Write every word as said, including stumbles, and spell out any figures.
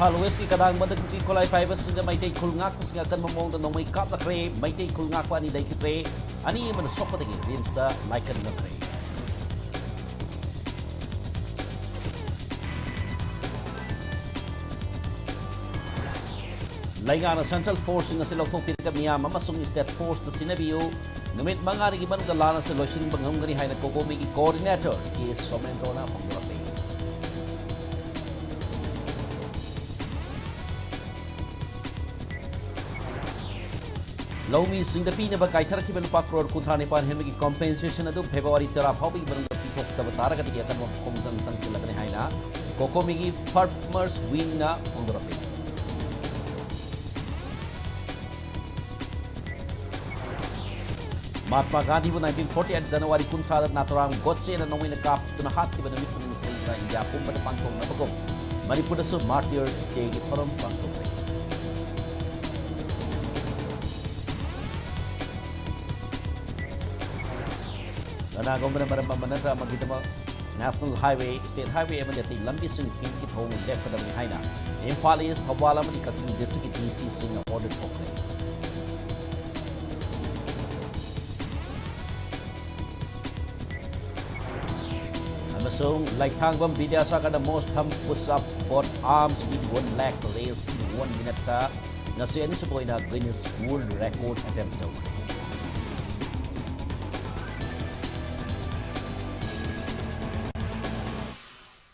ꯏꯝꯐꯥꯜ ꯋꯦꯁꯀꯤ ꯀꯗꯥꯡꯕꯗ ꯀꯨꯀꯤ ꯈꯨꯠꯂꯥꯏ ꯄꯥꯏꯕꯁꯤꯡꯒ ꯃꯩꯇꯩ ꯈꯨꯜ ꯉꯥꯛꯄꯁꯤꯡ ꯑꯀꯟꯕ ꯃꯑꯣꯡꯗ ꯅꯣꯡꯃꯩ ꯀꯥꯞꯅꯈ꯭ꯔꯦ꯫ ꯃꯩꯇꯩ ꯈꯨꯜ ꯉꯥꯛꯄ ꯑꯅꯤ ꯂꯩꯈꯤꯗ꯭ꯔꯦ꯫ ꯑꯅꯤ ꯑꯃꯅ ꯁꯣꯛꯄꯗꯒꯤ ꯔꯤꯝꯁꯇ ꯂꯥꯏꯀꯠꯅꯈ꯭ꯔꯦ꯫ ꯂꯩꯉꯥꯛꯅ ꯁꯦꯟꯇ꯭ꯔꯦꯜ ꯐꯣꯔꯁꯁꯤꯡ ꯑꯁꯤ ꯂꯧꯊꯣꯛꯄꯤꯔꯒ ꯃꯤꯌꯥꯝ ꯑꯃꯁꯨꯡ ꯁ꯭ꯇꯦꯠ ꯐꯣꯔꯁꯇ ꯁꯤꯟꯅꯕꯤꯌꯨ꯫ ꯅꯨꯃꯤꯠ ꯃꯉꯥꯅꯤꯒꯤ ꯃꯅꯨꯡꯗ ꯂꯥꯟ ꯑꯁꯤ ꯂꯣꯏꯁꯤꯟꯕ ꯉꯝꯒꯅꯤ ꯍꯥꯏꯅ ꯀꯣꯀꯣꯃꯤꯒꯤ ꯀꯣꯑꯣꯔꯗꯤꯅꯦꯇꯔ ꯀꯦ ꯁꯣꯃꯦꯟꯗ꯭ꯔꯣꯅ ꯐꯣꯡꯗꯣꯔꯛꯂꯤ꯫ ꯂꯧꯃꯤꯁꯤꯡꯗ ꯄꯤꯅꯕ ꯀꯥꯏꯊꯔꯛꯈꯤꯕ ꯂꯨꯄꯥ ꯀ꯭ꯔꯣꯔ ꯀꯨꯟꯊ꯭ꯔꯥ ꯅꯤꯄꯥꯟ ꯍꯦꯟꯕꯒꯤ ꯀꯣꯝꯄꯦꯟꯁꯦꯁꯟ ꯑꯗꯨ ꯐꯦꯕ꯭ꯔꯨꯋꯥꯔꯤ ꯇꯔꯥ ꯐꯥꯎꯕꯒꯤ ꯃꯅꯨꯡꯗ ꯄꯤꯊꯣꯛꯇꯕ ꯇꯥꯔꯒꯗꯤ ꯑꯀꯟꯕ ꯈꯣꯡꯖꯪ ꯆꯪꯁꯤꯜꯂꯒꯅꯤ ꯍꯥꯏꯅ ꯀꯣꯀꯣꯃꯤꯒꯤ ꯐꯥꯔꯃꯔꯁ ꯋꯤꯡꯅ ꯐꯣꯡꯗꯣꯔꯛꯂꯤ꯫ ꯃꯍꯥꯠꯃꯥ ꯒꯥꯟꯙꯤꯕꯨ nineteen forty eight January ꯀꯨꯟꯊ꯭ꯔꯥꯗ ꯅꯥꯊꯨꯔꯥꯝ ꯒꯣꯗꯁꯦꯅ ꯅꯣꯡꯃꯩꯅ ꯀꯥꯞꯇꯨꯅ ꯍꯥꯠꯈꯤꯕ ꯅꯨꯃꯤꯠ ꯈꯨꯗꯤꯡ ꯁꯤꯡꯅ ꯏꯟꯗꯤꯌꯥ ꯄꯨꯝꯕꯗ ꯄꯥꯡꯊꯣꯛꯅꯕꯒꯨꯝ ꯃꯅꯤꯄꯨꯔꯗꯁꯨ Martyrs Dayꯒꯤ ꯊꯧꯔꯝ ꯄꯥꯡꯊꯣꯛꯈ꯭ꯔꯦ꯫ ꯀꯅꯥꯒꯨꯝꯕꯅ ꯃꯔꯝ ꯑꯃ ꯅꯠꯇ꯭ꯔ ꯑꯃꯒꯤꯗꯃꯛ National Highway, State Highway ꯑꯃꯗꯤ ꯑꯇꯩ ꯂꯝꯕꯤꯁꯤꯡ ꯊꯤꯡꯕꯒꯤ ꯊꯧꯑꯣꯡ ꯂꯦꯞꯀꯗꯕꯅꯤ ꯍꯥꯏꯅ ꯏꯝꯐꯥꯜ ꯏꯁ, ꯊꯧꯕꯥꯜ ꯑꯃꯗꯤ ꯀꯛꯆꯤꯡ districtꯀꯤ DCꯁꯤꯡꯅ order ꯊꯣꯛꯈ꯭ꯔꯦ꯫ ꯑꯃꯁꯨꯡ ꯂꯩꯊꯥꯡꯕꯝ ꯕꯤꯗ꯭ꯌꯥꯁꯥꯒꯔꯗ most thumb push up both arms with one leg raise in one minuteꯇ ꯉꯁꯤ ꯑꯅꯤꯁꯨꯕ ꯑꯣꯏꯅ Guinness World Record attempt ꯇꯧꯈ꯭ꯔꯦ꯫